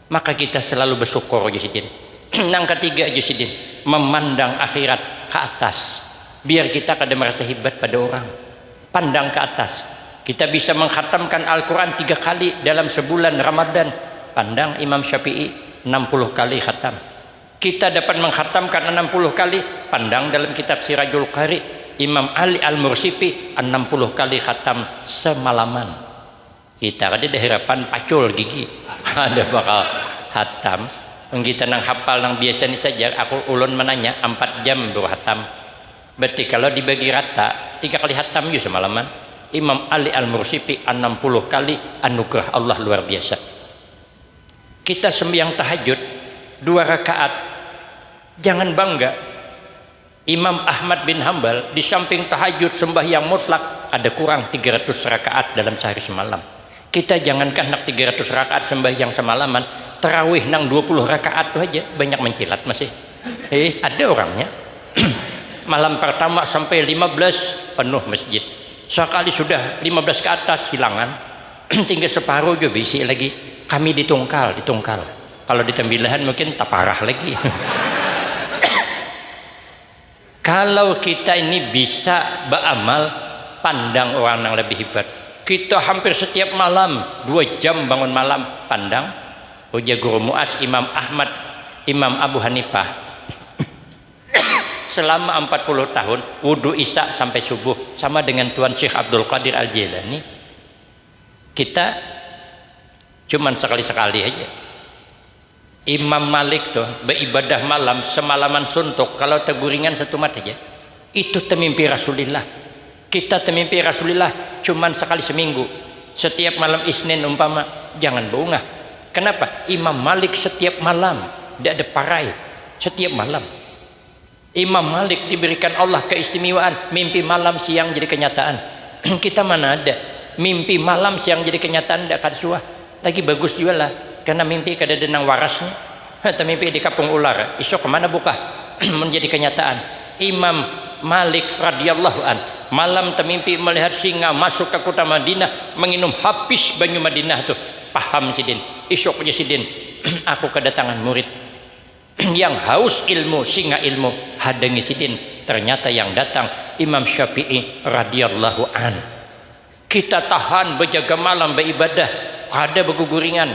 Maka kita selalu bersyukur aja sidin. Nang ketiga aja sidin, memandang akhirat ke atas. Biar kita kada merasa hebat pada orang. Pandang ke atas. Kita bisa menghatamkan Al-Quran tiga kali dalam sebulan Ramadan. Pandang Imam Syafi'i enam puluh kali khatam. Kita dapat menghatamkan enam puluh kali. Pandang dalam kitab Sirajul Qari, Imam Ali Al-Mursipi enam puluh kali khatam semalaman. Kita kada ada harapan pacul gigi. Ada bakal hatam. Mun kita nang hafal nang biasa ni saja, aku ulun menanya, empat jam baru hatam. Berarti kalau dibagi rata, tiga kali hatam jua semalaman. Imam Ali Al-Mursipi enam puluh kali, anugerah Allah luar biasa. Kita sembahyang tahajud dua rakaat, jangan bangga. Imam Ahmad bin Hambal di samping tahajud sembahyang mutlak ada kurang tiga ratus rakaat dalam sehari semalam. Kita jangankan nak tiga ratus rakaat sembahyang semalaman, tarawih nang dua puluh rakaat tu aja banyak mencilat masih. Eh, ada orangnya. Malam pertama sampai lima belas penuh masjid. Sekali sudah lima belas ke atas hilangan. Tinggal separuh juga bisi lagi. Kami ditungkal, ditungkal. Kalau ditembilahan mungkin tak parah lagi. Kalau kita ini bisa beramal, pandang orang yang lebih hebat. Kita hampir setiap malam, dua jam bangun malam, pandang. Ujar guru Muas, Imam Ahmad, Imam Abu Hanifah. Selama empat puluh tahun, wudhu isya sampai subuh, sama dengan Tuan Syekh Abdul Qadir Al-Jailani. Kita cuman sekali-sekali aja. Imam Malik tuh beribadah malam semalaman suntuk, kalau teguringan satu mat aja. Itu temimpi Rasulillah. Kita temimpi Rasulillah cuman sekali seminggu. Setiap malam Isnin umpama, jangan beungah. Kenapa? Imam Malik setiap malam, tidak ada parai. Setiap malam. Imam Malik diberikan Allah keistimewaan, mimpi malam siang jadi kenyataan. Kita mana ada mimpi malam siang jadi kenyataan, tidak akan suah. Lagi bagus juga lah, karena mimpi kada ada nang warasnya. Temimpi di kapung ular, isuk kemana bukah? Menjadi kenyataan. Imam Malik radhiyallahu an, malam temimpi melihat singa masuk ke kota Madinah, menginum habis banyu Madinah tuh. Paham sidin, isuk aja sidin, aku kedatangan murid yang haus ilmu, singa ilmu, hadangi sidin. Ternyata yang datang Imam Syafi'i radhiyallahu an. Kita tahan bejaga malam beribadah, kada beguguringan.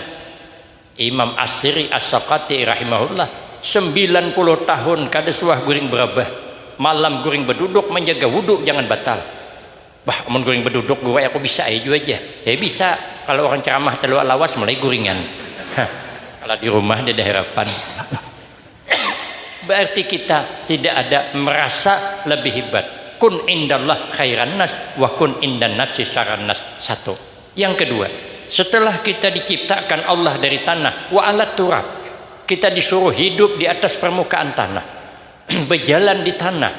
Imam Asiri As-Sakati rahimahullah, sembilan puluh tahun kada suah guring berabah. Malam guring beduduk menjaga wudhu jangan batal. Bah, amun guring beduduk guru, aku bisa ai jua aja. Ya bisa, kalau orang ceramah terlalu lawas mulai guringan. Hah, kalau di rumah dia ada harapan. Berarti kita tidak ada merasa lebih hebat. Kun indallah khairan nas wa kun indan nafsi syarran nas. Satu. Yang kedua, setelah kita diciptakan Allah dari tanah, wa alat turab, kita disuruh hidup di atas permukaan tanah, berjalan di tanah,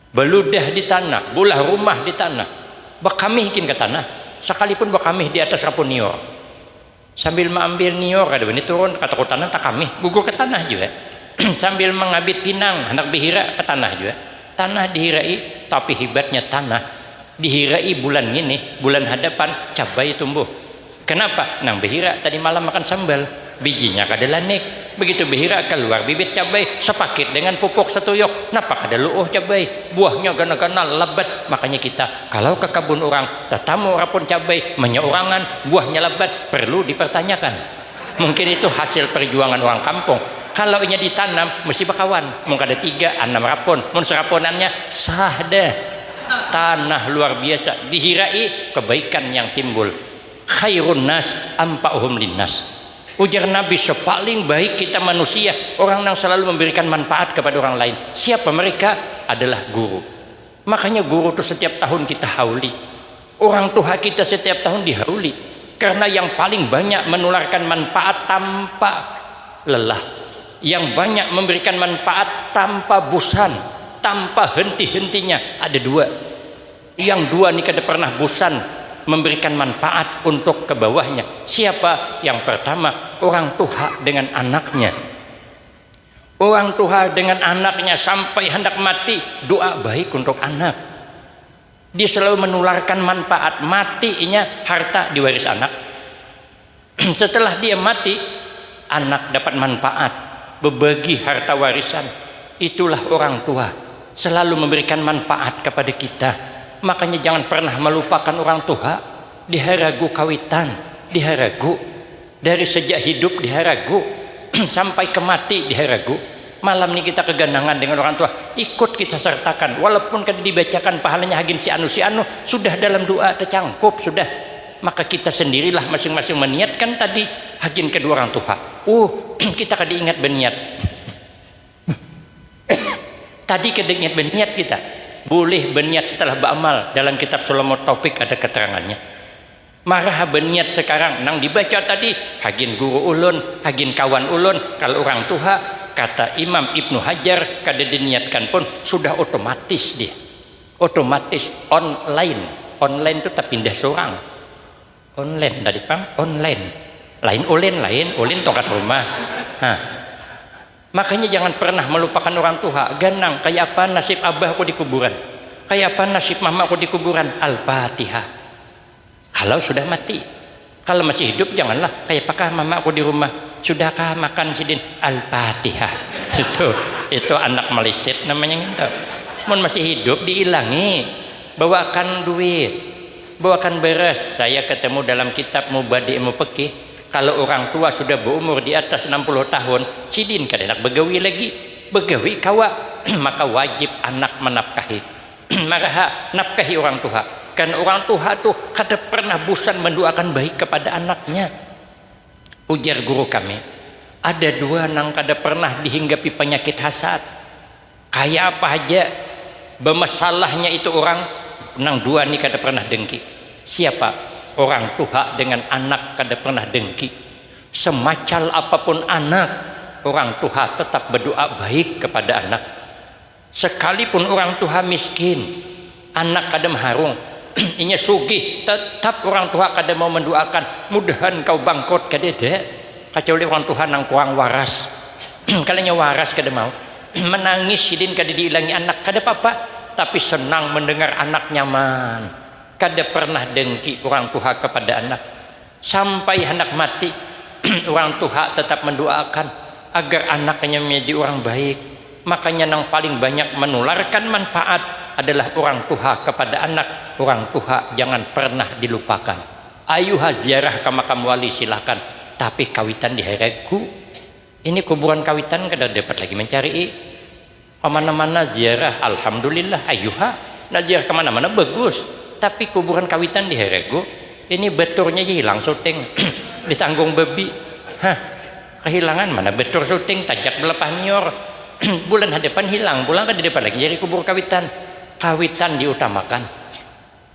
beludah di tanah, bulah rumah di tanah, bakamih gin ke tanah, sekalipun bakamih di atas rapun niur. Sambil maambil niur, kada bani turun, katakutan takamih, gugur ke tanah jua. Sambil mangabit pinang, handak behira ke tanah jua. Tanah dihirai, tapi hebatnya tanah, dihirai bulan ngini, bulan hadapan, cabai tumbuh. Kenapa? Nang behira tadi malam makan sambal, bijinya kada lanik. Begitu behira, keluar bibit cabai, sepakit dengan pupuk setuyuk. Napa kada luuh cabai? Buahnya ganal-ganal, labat. Makanya kita, kalau ke kabun orang, tatamu rapun cabai, menyeurangan, buahnya labat, perlu dipertanyakan. Mungkin itu hasil perjuangan orang kampung. Kalau inya ditanam, mesti bakawan. Mun kada tiga, anam rapun. Mun serapunannya, sah deh. Tanah luar biasa, dihirai kebaikan yang timbul. Khairun nas ampa'uhum linnas. Ujar Nabi, sepaling baik kita manusia, orang yang selalu memberikan manfaat kepada orang lain. Siapa mereka? Adalah guru. Makanya guru tu setiap tahun kita hauli. Orang tuha kita setiap tahun dihauli. Karena yang paling banyak menularkan manfaat tanpa lelah. Yang banyak memberikan manfaat tanpa bosan, tanpa henti-hentinya. Ada dua. Yang dua ni kada pernah bosan memberikan manfaat untuk ke bawahnya. Siapa? Yang pertama, orang tuha dengan anaknya. Orang tuha dengan anaknya sampai handak mati, doa baik untuk anak. Dia selalu menularkan manfaat, mati inya, harta diwaris anak. Setelah dia mati, anak dapat manfaat, bebagi harta warisan. Itulah orang tua, selalu memberikan manfaat kepada kita. Makanya jangan pernah melupakan orang tuha. Diharagu kawitan, diharagu. Dari sejak hidup diharagu, sampai ke mati diharagu. Malam ni kita keganangan dengan orang tua, ikut kita sertakan, walaupun kada dibacakan pahalanya hagin si anu, si anu, sudah dalam doa tecangkup sudah. Maka kita sendirilah masing-masing meniatkan tadi, hagin kedua orang tuha. Uh, kita kada ingat beniat. Tadi kada ingat beniat kita. Boleh beniat setelah beramal. Dalam kitab Sulamut Taufik ada keterangannya. Marah beniat sekarang, nang dibaca tadi, hagin guru ulun, hagin kawan ulun, kalau orang tuha, kata Imam Ibnu Hajar, kada diniatkan pun, sudah otomatis dia. Otomatis, online. Online tu tapindah surang. Online tadi pang, online. Lain ulin, lain, ulin tongkat rumah. Nah. Makanya jangan pernah melupakan orang tuha. Ganang, kaya apa nasib abah ku di kuburan? Kaya apa nasib mama ku di kuburan? Al-Fatihah. Kalau sudah mati. Kalau masih hidup, janganlah, kaya apakah mama ku di rumah? Sudahkah makan sidin? Al-Fatihah. Itu, itu anak malisit namanya ngintu. Mun masih hidup, diilangi. Bawakan duit. Bawakan beras. Saya ketemu dalam kitab Mubadi Ilmu Fikih, kalau orang tua sudah berumur di atas enam puluh tahun, sidin kada nak begawi lagi. Begawi kawa, maka wajib anak menafkahi. Maraha, nafkahi orang tuha. Karena orang tuha tu kada pernah bosan mendoakan baik kepada anaknya. Ujar guru kami, ada dua nang kada pernah dihinggapi penyakit hasad. Kaya apa haja, bemasalahnya itu orang, nang dua ni kada pernah dengki. Siapa? Orang tuha dengan anak kada pernah dengki. Semacal apapun anak, orang tuha tetap berdoa baik kepada anak. Sekalipun orang tuha miskin, anak kada maharung, inya sugih, tetap orang tuha kada mau mendoakan, mudahan kau bangkrut, kadada. Kecuali orang tuha nang kurang waras. Kalau inya waras, kada mau. Menangis sidin kada diilangi anak, kada apa-apa. Tapi senang mendengar anak nyaman. Kada pernah dengki orang tuha kepada anak. Sampai handak mati, orang tuha tetap mendoakan agar anaknya menjadi orang baik. Makanya nang paling banyak menularkan manfaat adalah orang tuha kepada anak. Orang tuha jangan pernah dilupakan. Ayuha ziarah ke makam wali, silahkan. Tapi kawitan di Heregu. Ini kuburan kawitan kada dapat lagi mencari. Kemana-mana ziarah, alhamdulillah, ayuha. Nak ziarah kemana-mana bagus. Tapi kuburan kawitan di Heregu, ini beturnya hilang syuting. Ditanggung babi. Hah, kehilangan mana betur syuting, tajak belapah nior. Bulan hadapan hilang, pulang kada dapat lagi cari kubur kawitan. Kawitan diutamakan.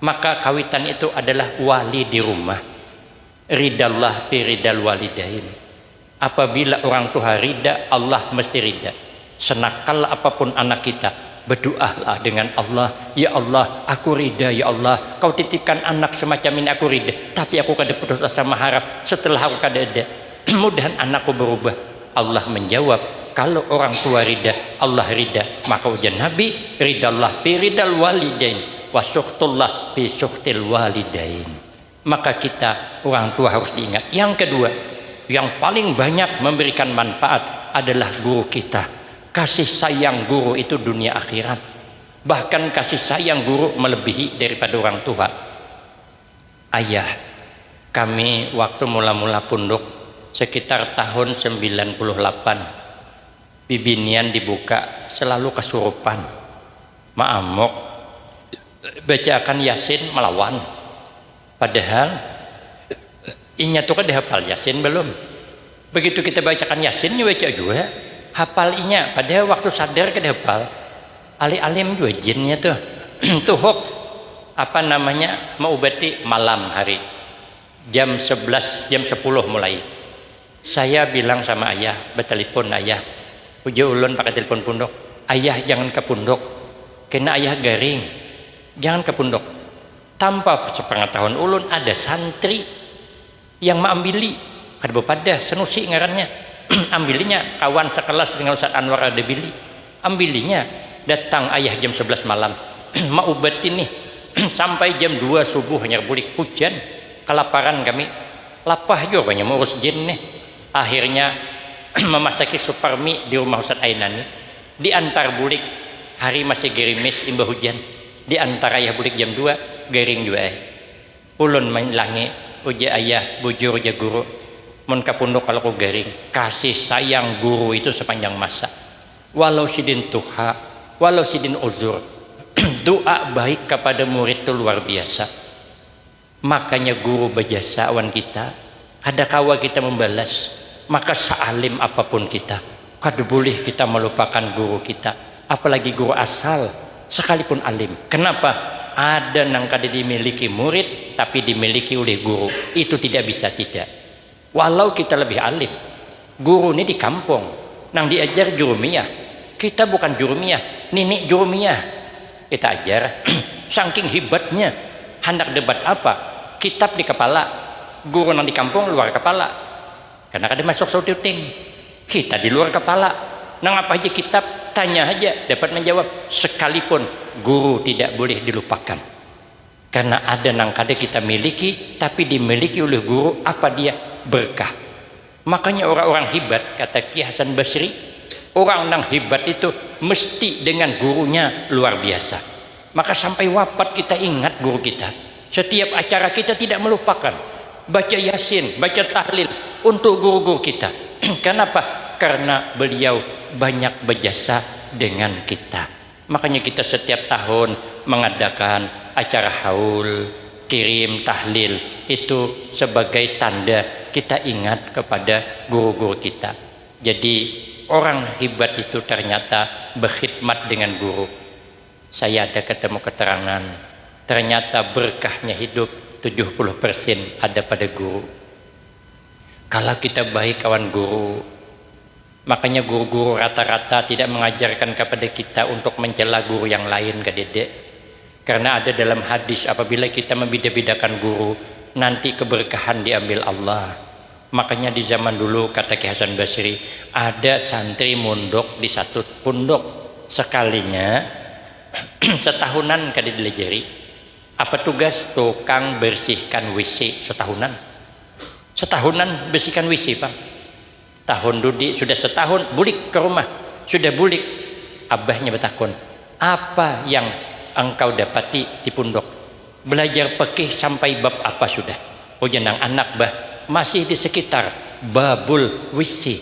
Maka kawitan itu adalah wali di rumah. Ridallah fi ridal walidain. Apabila orang tuha rida, Allah mesti rida. Senakal apapun anak kita, berdoalah dengan Allah, "Ya Allah, aku rida, ya Allah. Kau titipkan anak semacam ini, aku rida. Tapi aku kada putus asa maharap setelah aku kada ada. Mudahan anakku berubah." Allah menjawab, kalau orang tua rida, Allah rida. Maka ujar Nabi, ridallah fi ridal walidain, wa sukhtullah fi sukhtil walidain. Maka kita, orang tua, harus diingat. Yang kedua, yang paling banyak memberikan manfaat adalah guru kita. Kasih sayang guru itu dunia akhirat. Bahkan kasih sayang guru melebihi daripada orang tua. Ayah, kami waktu mula-mula punduk sekitar tahun sembilan puluh lapan, bibinian dibuka selalu kesurupan, maamuk, bacaakan Yasin melawan. Padahal inya tu kada hafal Yasin belum. Begitu kita bacakan Yasin, nya baca jua. Hafal inya, padahal waktu sadar kada hafal. Alih alim jua jinnya tuh. Tuhuk, apa namanya, maubati malam hari. Jam sebelas, jam sepuluh mulai. Saya bilang sama ayah, betelepon ayah. Ujar ulun pakai telepon punduk. "Ayah, jangan ke punduk. Kena ayah garing. Jangan ke punduk." Tanpa sepengetahuan ulun, ada santri yang maambili. Kada bepadah, Sanusi ngarannya. Ambilinya, kawan sekelas dengan Ustaz Anwar ada bili. Ambilinya, datang ayah jam sebelas malam. Maubati nih. Sampai jam dua subuh hanyar bulik. Hujan, kelaparan kami. Lapah jua banyak mengurus jin nih. Akhirnya, memasaki Supermi di rumah Ustaz Ainani. Diantar bulik, hari masih gerimis imbah hujan. Diantar ayah bulik jam dua, garing jua ai. Ulun malangi, ujar ayah, bujur ja guru, mun ka punduk kalaku garing. Kasih sayang guru itu sepanjang masa. Walau sidin tuha, walau sidin uzur, doa baik kepada murid tu luar biasa. Makanya guru bejasa awan kita, kada kawa kita membalas. Maka sealim apapun kita, kada boleh kita melupakan guru kita, apalagi guru asal, sekalipun alim. Kenapa? Ada nang kada dimiliki murid, tapi dimiliki oleh guru. Itu tidak bisa tidak. Walau kita lebih alim, guru ni di kampung, nang diajar jurumiyah. Kita bukan jurumiyah, nini jurumiyah. Kita ajar, saking hebatnya, handak debat apa, kitab di kepala, guru nang di kampung luar kepala. Karena kada masuk syuting. Kita di luar kepala. Nang apa haja kitab, tanya haja, dapat manjawab. Sekalipun guru tidak boleh dilupakan. Karena ada nang kada kita miliki, tapi dimiliki oleh guru, apa dia? Berkah. Makanya orang-orang hibat, kata Ki Hasan Basri, orang nang hibat itu mesti dengan gurunya luar biasa. Maka sampai wafat kita ingat guru kita. Setiap acara kita tidak melupakan baca Yasin, baca tahlil untuk guru-guru kita. Kenapa? Karena beliau banyak berjasa dengan kita. Makanya kita setiap tahun mengadakan acara haul, kirim, tahlil, itu sebagai tanda kita ingat kepada guru-guru kita. Jadi orang hibat itu ternyata berkhidmat dengan guru. Saya ada ketemu keterangan, ternyata berkahnya hidup tujuh puluh persen ada pada guru. Kalau kita baik kawan guru, makanya guru-guru rata-rata tidak mengajarkan kepada kita untuk mencela guru yang lain, kadede. Karena ada dalam hadis, apabila kita membeda-bedakan guru, nanti keberkahan diambil Allah. Makanya di zaman dulu, kata Ki Hasan Basri, ada santri munduk di satu punduk. Sekalinya setahunan kada dilajari. Apa tugas? Tukang bersihkan W C setahunan. Setahunan bersihkan W C, Bang. Tahun dudi sudah setahun, bulik ke rumah. Sudah bulik, abahnya bertakun, "Apa yang engkau dapati di punduk? Belajar pekih sampai bab apa sudah?" Ujar nang anak, "Bah, masih di sekitar babul W C."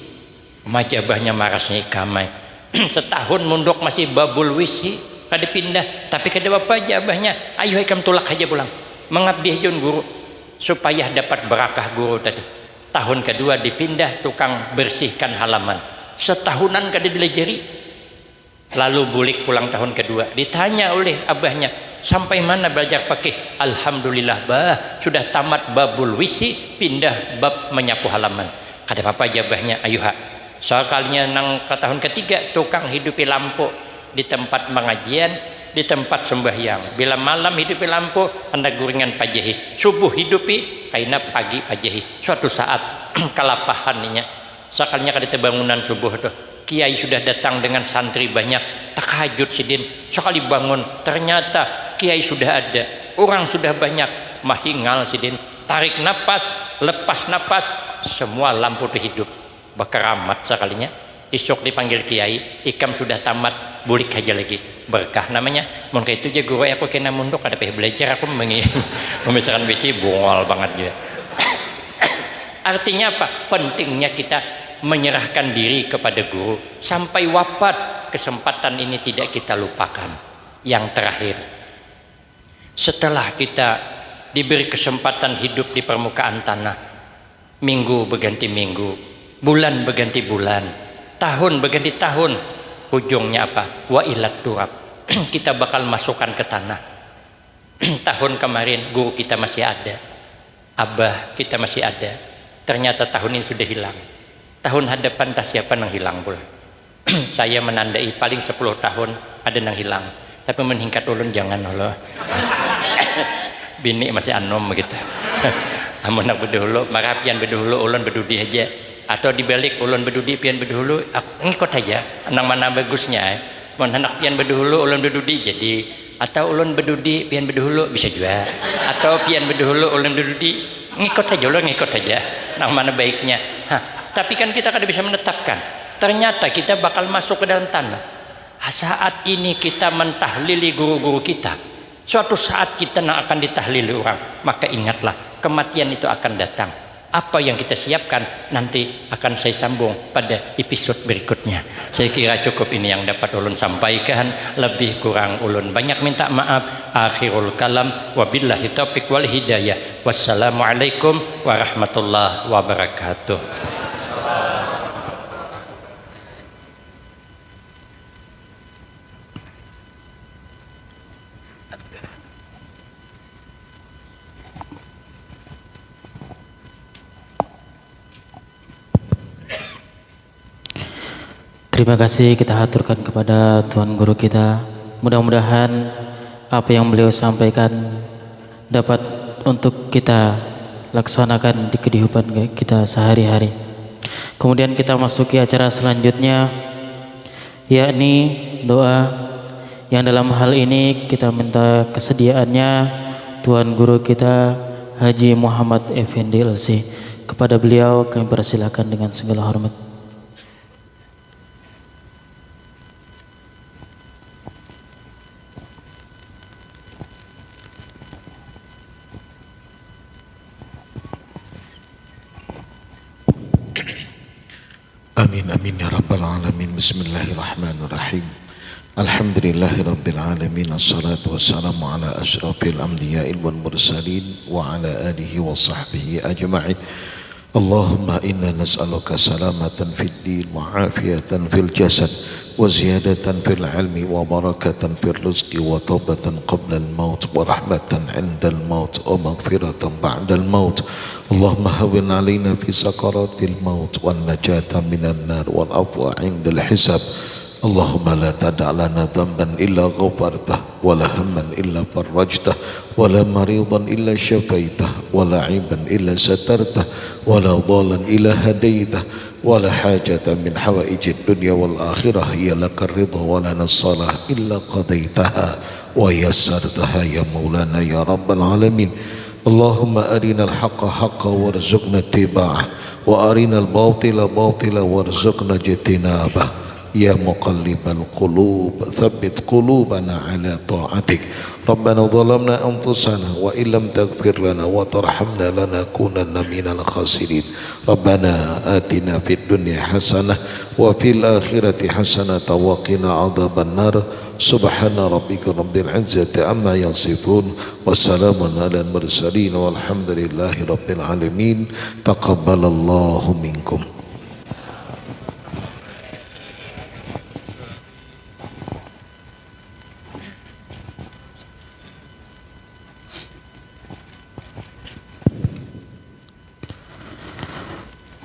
Maja abahnya marasnya ikam ai. Setahun munduk masih babul W C, kada pindah, tapi kada apa-apa ja abahnya. "Ayuh ikam tulak haja pulang. Mengabdi haja wan guru, supaya dapat barakah guru tadi." Tahun kedua dipindah tukang bersihkan halaman. Setahunan kada dilajari. Lalu bulik pulang tahun kedua, ditanya oleh abahnya, "Sampai mana belajar pekih?" "Alhamdulillah, Bah, sudah tamat babul W C, pindah bab menyapu halaman." "Kada apa-apa," ja abahnya, "ayuha." Sakalinya nang ke tahun ketiga, tukang hidupi lampu di tempat pengajian, di tempat sembahyang. Bila malam hidupi lampu, handak guringan pajahi. Subuh hidupi, kaina pagi pajahi. Suatu saat, kalapahan inya. Sakalinya kada tabangunan subuh tuh. Kiai sudah datang dengan santri banyak. Takajut sidin. Sakali bangun, ternyata kiai sudah ada. Urang sudah banyak. Mahingal sidin. Tarik napas, lepas napas, semua lampu tuh hidup. Bakaramat sakalinya. Isuk dipanggil kiai, "Ikam sudah tamat, bulik haja lagi. Berkah namanya." "Mun kaitu ja guru ai, aku kena munduk, kada payah belajar aku." Memisahkan W C, bungol banget dia. Artinya apa? Pentingnya kita menyerahkan diri kepada guru. Sampai wafat, kesempatan ini tidak kita lupakan. Yang terakhir, setelah kita diberi kesempatan hidup di permukaan tanah, minggu berganti minggu, bulan berganti bulan, tahun berganti tahun, ujungnya apa? Wa ilat turab. Kita bakal masukkan ke tanah. Tahun kemarin guru kita masih ada, abah kita masih ada, ternyata tahun ini sudah hilang. Tahun hadapan, tah siapa nang hilang pula? Saya menandai paling sepuluh tahun ada nang hilang. Tapi meningkat ulun, jangan Allah. Bini masih anom gitu. Amun nak bedahulu, marah pian bedahulu, ulun bedudi aja. Atau dibalik, ulun bedudi, pian bedahulu, aku ngikut aja. Nang mana bagusnya, eh? Mun handak pian bedahulu, ulun bedudi, jadi. Atau ulun bedudi, pian bedahulu, bisa jua. Atau pian bedahulu, ulun bedudi, ngikut aja, ulun ngikut aja. Nang mana baiknya. Hah, tapi kan kita kada bisa menetapkan. Ternyata kita bakal masuk ke dalam tanah. Saat ini kita mentahlili guru-guru kita. Suatu saat kita nang akan ditahlili orang. Maka ingatlah, kematian itu akan datang. Apa yang kita siapkan nanti akan saya sambung pada episode berikutnya. Saya kira cukup ini yang dapat ulun sampaikan. Lebih kurang ulun banyak minta maaf. Akhirul kalam, wabillahi taufiq wal hidayah. Wassalamualaikum warahmatullahi wabarakatuh. Terima kasih kita haturkan kepada Tuan Guru kita. Mudah-mudahan apa yang beliau sampaikan dapat untuk kita laksanakan di kehidupan kita sehari-hari. Kemudian kita masuki acara selanjutnya. yakni doa yang dalam hal ini kita minta kesediaannya Tuan Guru kita Haji Muhammad Effendi L C. Kepada beliau kami persilakan dengan segala hormat. Amin, amin, ya rabbal alamin. Bismillahirrahmanirrahim. Alhamdulillahi rabbil alamin. Assalatu wassalamu ala asyrafil anbiya'i wal mursalin wa ala alihi wa sahbihi ajma'in. Allahumma inna nas'aluka salamatan fid din wa afiyatan fil jasad wa ziyadatan fil ilmi wa barakatan fil rizqi wa taubatan qablal maut wa rahmatan indal maut wa maghfiratan ba'dal maut. Allahumma hawwin alaina fi sakaratil maut wan najata minan nar wal afwa indal hisab. Allahumma la tada' lana dhanban illa ghafartah, wa la hamman illa farrajtah, wa la maridan illa syafaitah, wa la aiban illa satartah, wa la dhalan illa hadaitah, wa la hajata min hawaijid dunya wal akhirah hiya laka ridha wa lana salah illa qadaitaha wa yassartaha ya maulana ya rabbal alamin. Allahumma arinal haqqa haqqa warzuqna tiba'ah, wa arinal batila batila warzuqna jitinabah. Ya muqallibal qulub, thabbit qulubana ala ta'atik. Rabbana zalamna anfusana wa illam taghfir lana wa tarhamna lanakunanna minal khasirin. Rabbana atina fid dunya hasanah wa fil akhirati hasanah wa qina adzaban nar. Subhana rabbika rabbil izzati amma yasifun. Wassalamun ala mursalin walhamdulillahi rabbil alamin. Taqabbalallahu minkum.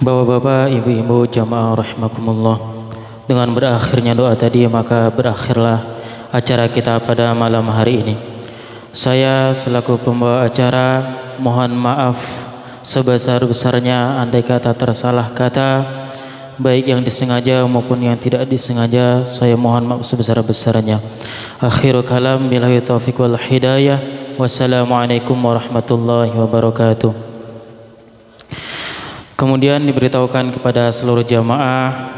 Bapak-bapak, ibu-ibu, jamaah rahimakumullah. Dengan berakhirnya doa tadi, maka berakhirlah acara kita pada malam hari ini. Saya selaku pembawa acara mohon maaf sebesar-besarnya andai kata tersalah kata, baik yang disengaja maupun yang tidak disengaja, saya mohon maaf sebesar-besarnya. Akhirul kalam, billahi taufiq wal hidayah. Wassalamualaikum warahmatullahi wabarakatuh. Kemudian diberitahukan kepada seluruh jamaah,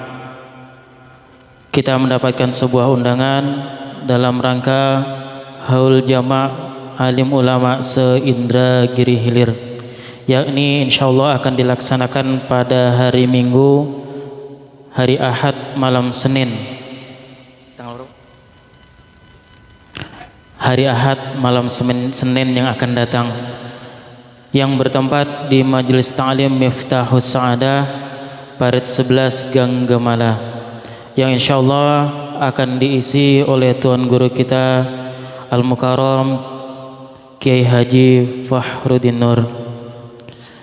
kita mendapatkan sebuah undangan dalam rangka haul jamak alim ulama se-Indragiri Hilir, yakni insyaallah akan dilaksanakan pada hari Minggu, hari Ahad malam Senin. Hari Ahad malam Senin yang akan datang, yang bertempat di Majelis Ta'lim Miftahus Sa'adah, Parit sebelas, Gang Gemala, yang insyaallah akan diisi oleh Tuan Guru kita Al-Mukarram Kiai Haji Fahruddin Nur.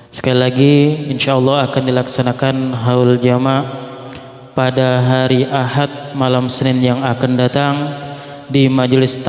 Sekali lagi, insyaallah akan dilaksanakan haul jamak pada hari Ahad malam Senin yang akan datang di Majelis